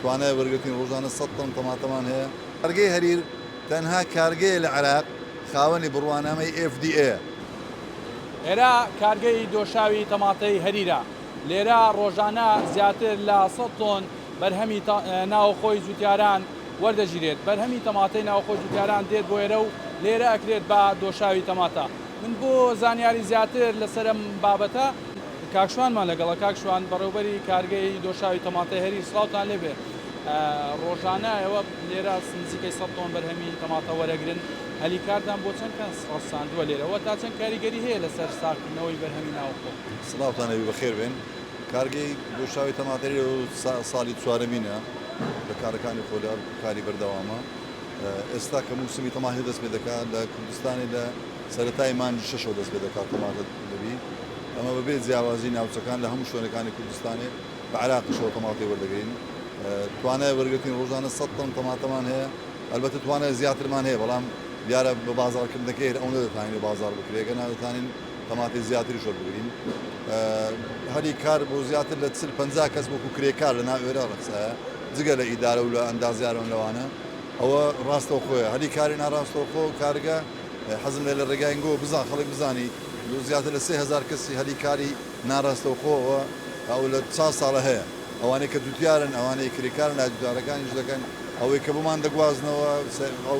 توانای وەرگرتنی ڕۆژانە 100 تەن تەماتەمان هەیە. کارگەی هەریر تەنها کارگەیە لە عێراق خاوەنی بڕوانامەی FDA. ئێرە کارگەی دۆشاوی تەماتەی هەریرە. لێرە ڕۆژانە زیاتر لە 100 تۆن بەرهەمی ناوخۆی جوتیاران وەردەگیرێت. بەرهەمی تەماتەی ناوخۆی جوتیاران دێت بۆ ئێرە و لێرە ئەکرێت بە دۆشاوی تەماتە. من بۆ زانیاری زیاتر لەسەر ئەم بابەتە کاک شوانمان لەگەڵە. کاک شوان، بەڕێوبەری کارگەی دۆشاوی تەماتەی هەریر، سڵاوتان لێبێ. ڕۆژانە ئێوە لێرە نزیکەی 100 تۆن بەرهەمی تەماتە وەرەگرن، هەلی کارتان بۆ چەند کەس ڕەخساندووە لێرە و تا چەند کاریگەری هەیە لەسەر ساغکردنەوەی بەرهەمی ناوخۆ؟ سڵاوتان لێبێ، بەخێر بێن. کارگەی دۆشاوی تەماتە لێرە ساڵی چوارەمینە لە کارەکانی خۆدا کاری بەردەوامە. ئێستا کە موسمی تەماتە دەست پێ دەکات لە کوردستانی لە سەرەتای مانگی شەشەوە دەست پێ دەکات تەماتە دەبی ئەمە بەبێ جیاوازی ناوچەکان لە هەموو شوێنەکانی کوردستانێ بە عێراقیشەوە تەماتەی وەردەگرین. توانای وەرگرتنی ڕۆژانە 100 تەن تەماتەمان هەیە، ئەلبەتە توانای زیاترمان هەیە، بەڵام دیارە بە بازاڕکردنەکەی هەر ئەوەندە دەتوانین لە بازاڕ بکرێ، گەر دەتوانین تەماتەی زیاتریش وەربگرین. هەلی کار بۆ زیاتر لە 40 50 کەس وەکو کرێکار لە ناو ئێرە ڕەخسایە، جگە لە ئیدارە و لە ئەندازیاران لەوانە. ئەوە ڕاستەوخۆیە. هەلی کاری ناڕاستەوخۆ کارگە حەزم لێ لە ڕێگای گۆ بزان خەڵک بزانی زیاتر لە 3000 کەسی هەلی کاری ناڕاستەوخۆ ئەو لە چا ساڵە هەیە. ئەوانەی کە جوتیارن، ئەوانەی کرێکارن لای جوتیارەکانیش دەکەن، ئەوەی کە بۆمان دەگوازنەوە، ئەو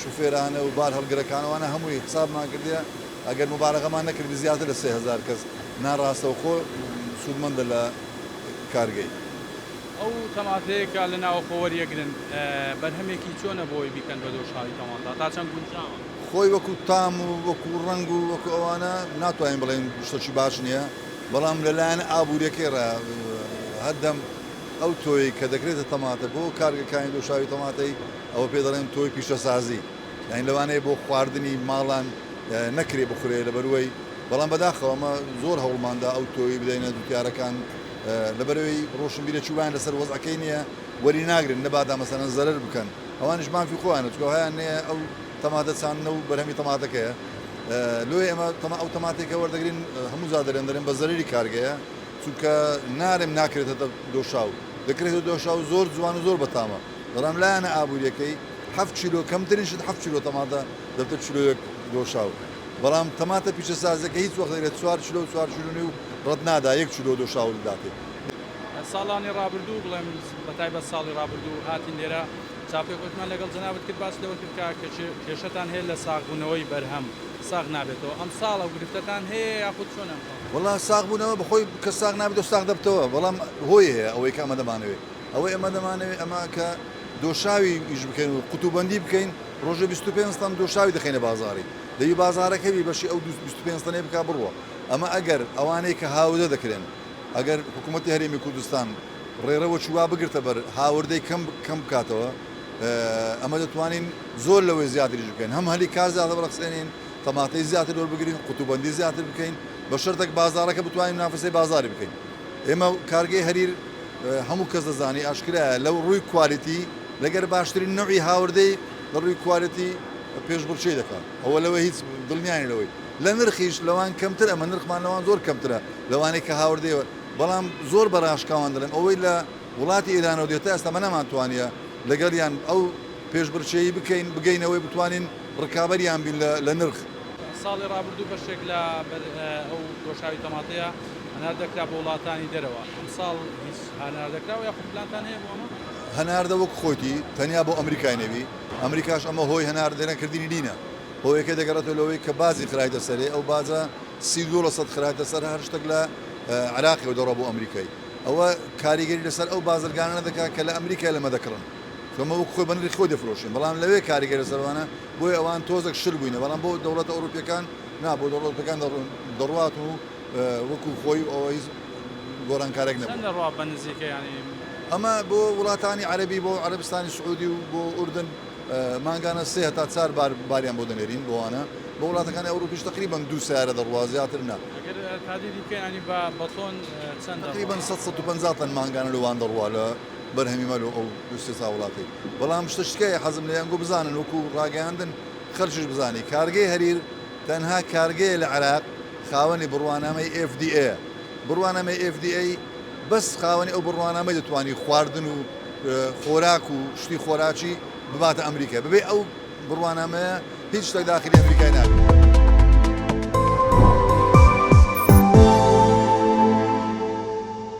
شوفێرانە و بار هەڵگرەکان، ئەوانە هەمووی حسابمان کردیە. ئەگەر موبالەغەمان نەکردبی زیاتر لە 3000 کەس ناڕاستەوخۆ سوودمەندە لە کارگەی. ئەو تەماتەیە کە لە ناوەخۆ وەریەگرن بەرهەمێکی چۆنە بۆی بیکەن بە دۆشاوی تەماتە؟ تا چەند گونجاوە؟ خۆی وەکو تام و وەکو ڕەنگ و وەکو ئەوانە ناتوانین بڵێین شتەکی باش نییە، بەڵام لە لایەنە ئابووریەکەی ڕا هەردەم ئەو تۆیەی کە دەکرێتە تەماتە بۆ کارگەکانی دۆشاوی تەماتەی ئەوە پێ دەڵێن تۆی پیشەسازی، یانی لەوانەیە بۆ خواردنی ماڵان نەکرێ بخورێ لەبەروەی، بەڵام بەداخەوە ئەمە زۆر هەوڵماندا ئەو تۆی بدەینە جوتیارەکان لەبەرەوەی ڕۆشنبیرەکی وایان لەسەر وەزعەکەی نییە وەری ناگرن نەبادا مەسەلەن زەرەر بکەن ئەوانیش مافی خۆیانە چونکە هەیان نییە ئەو تەماتە چاندنە و بەرهەمی تەماتەکەیە لۆیە ئێمە تەما ئەو تەماتەی کە وەردەگرین هەموو جار دەرێن دەرێن بە زەرەری کارگەیە چونکە نارێم ناکرێتە دۆشاو دەکرێتە دۆشاو زۆر جوان و زۆر بەتامە بەڵام لایەنە ئابووریەکەی 7 کیلۆ کەمترین شت 7 کیلۆ تەماتە دەبتە کیلۆیەک دۆشاو بەڵام تەماتە پیشەسازیەکە هیچ وەختێک لە چوار کیلۆ و چوار کیلۆ نیو ڕەت نادا یەک کیلۆ دۆشاو دەداتێ. ساڵانی ڕابردوو بڵێم بەتایبەت ساڵی ڕابردوو هاتین لێرە چاوپێکەوتمان لەگەڵ جەنابت کرد باست لەوە کرد کە کێشەتان هەیە لە ساغبوونەوەی بەرهەم ساغ نابێتەوە ئەمساڵ ئەو گرفتەتان هەیە یاخود چۆن ئەمساڵ؟ وەڵا ساغبوونەوە بەخۆی کە ساغ نابێتەوە ساغ دەبتەوە بەڵام هۆی هەیە ئەوەی کە ئەمە دەمانەوێت ئەوەی ئێمە دەمانەوێت ئەمە کە دۆشاوی ئیش بکەین و قوتوبەندی بکەین ڕۆژێ 25 تەن دۆشاوی دەخەینە بازاڕی دەبی بازاڕەکە بی بەشی ئەو 25 تەنەی بکا بڕوا ئەمە ئەگەر ئەوانەی کە هاوردە دەکرێن ئەگەر حکوومەتی هەرێمی کوردستان ڕێڕەوەکی وا بگرتە بەر هاوردەی کەم کەم بکاتەوە ئەمە دەتوانین زۆر لەوەی زیاتریش بکەین هەم هەلی کار زیاتر بڕەخسێنین تەماتەی زیاتر وەربگرین قوتوبەندی زیاتر بکەین بە شەرتێک بازاڕەکە بتوانین منافەسەی بازاری بکەین ئێمە کارگەی هەریر هەموو کەس دەزانی ئاشکرایە لەو ڕووی quality لەگەر باشترین نەوعی هاوردەی لە ڕووی quality پێشبڕکێی دەکات ئەوە لەوە هیچ دڵنیانی لەوەی لە نرخیش لەوان کەمتر ئەمە نرخمان لەوان زۆر کەمترە لەوانەی کە هاوردەی بەڵام زۆر بە ڕاشکاوان دەڵێم ئەوەی لە وڵاتی ئێرانەوە دێت تا ئێستا مە نەمانتوانیە لەگەڵیان ئەو پێشبڕکێی بکەین بگەینەوەی بتوانین ڕکابەریان بین لە نرخ. ساڵی ڕابردوو بەشێک لە ئەو دۆشاوی تەماتەیە هەناردە کرا بۆ وڵاتانی دەرەوە، ئەمساڵ هیچ هەناردە کراوە یاخود پلانتان هەیە بۆ ئەمە؟ هەناردە وەک خۆیتی تەنیا بۆ ئەمریکای نەبی، ئەمریکاش ئەمە هۆی هەناردە نەکردنی نینە، هۆیەکەی دەگەڕێتەوە لەوەی کە باجی خرایتە سەرێ، ئەو باجە 32 لەسەد خرایتە سەر هەر شتێک لە عێراقیەوە دەڕوا بۆ ئەمریکای، ئەوە کاریگەری لەسەر ئەو بازرگانانە دەکات کە لە ئەمریکای لەمە دەکڕن، چونکە ئەمە وەک خۆی بە نرخی خۆی دەفرۆشین، بەڵام لەوێ کاریگەری لەسەر ئەوانە، بۆیە ئەوان تۆزێک شل بووینە، بەڵام بۆ دەوڵەتە ئەوروپیەکان نا، بۆ دەوڵەتە ئەوروپیەکان دەڕوات و وەکو خۆی ئەوە هیچ گۆڕانکارێک نەبووە. چەند دەڕوا بە نزیکە یانی؟ ئەمە بۆ وڵاتانی عەرەبی بۆ عەرەبستانی سعودی و بۆ ئوردن مانگانە سێ هەتا چار بار باریان بۆ دەنێرین بۆ وانە، بۆ وڵاتەکانی ئەوروپیش تەقریبەن دوو سەیارە دەڕوا زیاتر نا. ئەگەر تادیدی بکەین یانی بە بە تۆن چەند دەڕوا؟ تەقریبەن 100 150 تەن مانگانە لۆ وان دەڕوا لە بەرهەمی مە لۆ ئەو دوو سێ چار وڵاتەی. بەڵام شتە شتکەیە حەزم لێیە ئەنگۆ بزانن وەکو ڕاگەیاندن خەلکیش بزانی کارگەی هەریر تەنها کارگەیە لە عێراق خاوەنی بڕوانامەی FDA ە. بڕوانامەی FDA بەس خاوەنی ئەو بڕوانامەی دەتوانی خواردن و خۆراک و شتی خۆراکی بباتە ئەمریکا بەبێ ئەو بڕوانامەیە هیچ شتێک داخلی ئەمریکای نابێت.